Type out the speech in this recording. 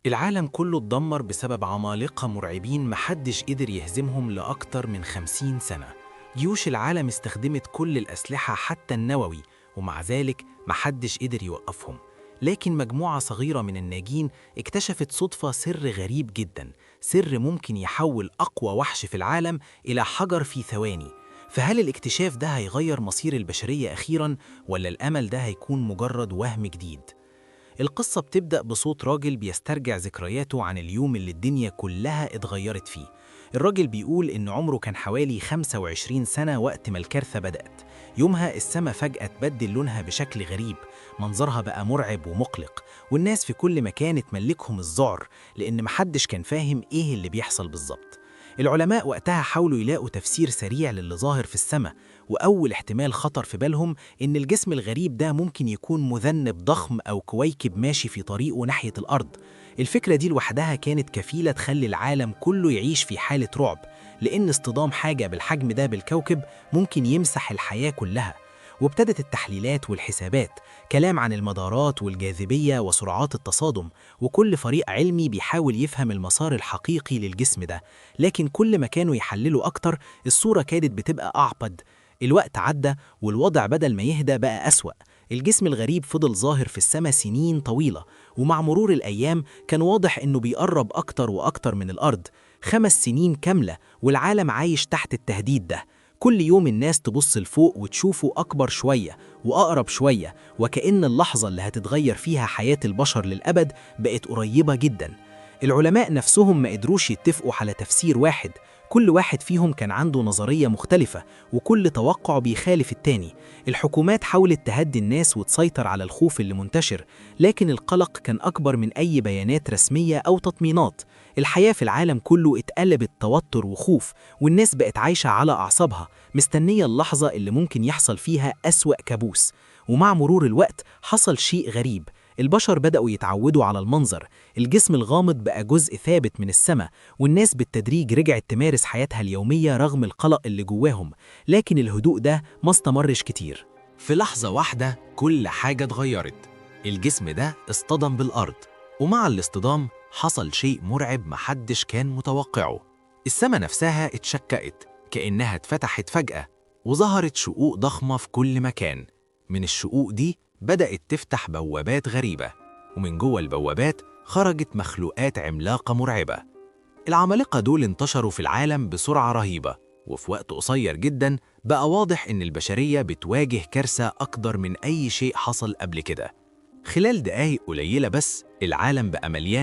العالم كله اتدمر بسبب عمالقة مرعبين محدش قدر يهزمهم لأكتر من 50 سنة. جيوش العالم استخدمت كل الأسلحة حتى النووي، ومع ذلك محدش قدر يوقفهم. لكن مجموعة صغيرة من الناجين اكتشفت صدفة سر غريب جدا، سر ممكن يحول أقوى وحش في العالم إلى حجر في ثواني. فهل الاكتشاف ده هيغير مصير البشرية أخيراً، ولا الأمل ده هيكون مجرد وهم جديد؟ القصة بتبدأ بصوت راجل بيسترجع ذكرياته عن اليوم اللي الدنيا كلها اتغيرت فيه. الراجل بيقول إن عمره كان حوالي 25 سنة وقت ما الكارثة بدأت. يومها السما فجأة تبدل لونها بشكل غريب، منظرها بقى مرعب ومقلق، والناس في كل مكان اتملكهم الذعر لأن محدش كان فاهم إيه اللي بيحصل بالظبط. العلماء وقتها حاولوا يلاقوا تفسير سريع للي ظاهر في السماء، وأول احتمال خطر في بالهم إن الجسم الغريب ده ممكن يكون مذنب ضخم أو كويكب ماشي في طريقه ناحية الأرض. الفكرة دي لوحدها كانت كفيلة تخلي العالم كله يعيش في حالة رعب، لأن اصطدام حاجة بالحجم ده بالكوكب ممكن يمسح الحياة كلها. وابتدت التحليلات والحسابات، كلام عن المدارات والجاذبية وسرعات التصادم، وكل فريق علمي بيحاول يفهم المسار الحقيقي للجسم ده. لكن كل ما كانوا يحللوا أكتر، الصورة كانت بتبقى أعقد. الوقت عدى والوضع بدل ما يهدى بقى أسوأ. الجسم الغريب فضل ظاهر في السماء سنين طويلة، ومع مرور الأيام كان واضح إنه بيقرب أكتر وأكتر من الأرض. 5 سنين كاملة والعالم عايش تحت التهديد ده. كل يوم الناس تبص لفوق وتشوفه أكبر شوية وأقرب شوية، وكأن اللحظة اللي هتتغير فيها حياة البشر للأبد بقت قريبة جدا. العلماء نفسهم ما قدروش يتفقوا على تفسير واحد، كل واحد فيهم كان عنده نظرية مختلفة، وكل توقع بيخالف التاني. الحكومات حاولت تهدي الناس وتسيطر على الخوف اللي منتشر، لكن القلق كان أكبر من أي بيانات رسمية أو تطمينات. الحياة في العالم كله اتقلبت توتر وخوف، والناس بقت عايشة على أعصابها، مستنية اللحظة اللي ممكن يحصل فيها أسوأ كابوس. ومع مرور الوقت حصل شيء غريب، البشر بدأوا يتعودوا على المنظر. الجسم الغامض بقى جزء ثابت من السماء، والناس بالتدريج رجعت تمارس حياتها اليومية رغم القلق اللي جواهم. لكن الهدوء ده ما استمرش كتير. في لحظة واحدة كل حاجة اتغيرت. الجسم ده اصطدم بالأرض، ومع الاصطدام حصل شيء مرعب محدش كان متوقعه. السما نفسها اتشككت كأنها اتفتحت فجأة، وظهرت شقوق ضخمة في كل مكان. من الشقوق دي بدأت تفتح بوابات غريبة، ومن جوه البوابات خرجت مخلوقات عملاقة مرعبة. العمالقة دول انتشروا في العالم بسرعة رهيبة، وفي وقت قصير جدا بقى واضح إن البشرية بتواجه كارثة أكبر من أي شيء حصل قبل كده. خلال دقايق قليلة بس العالم بقى مليان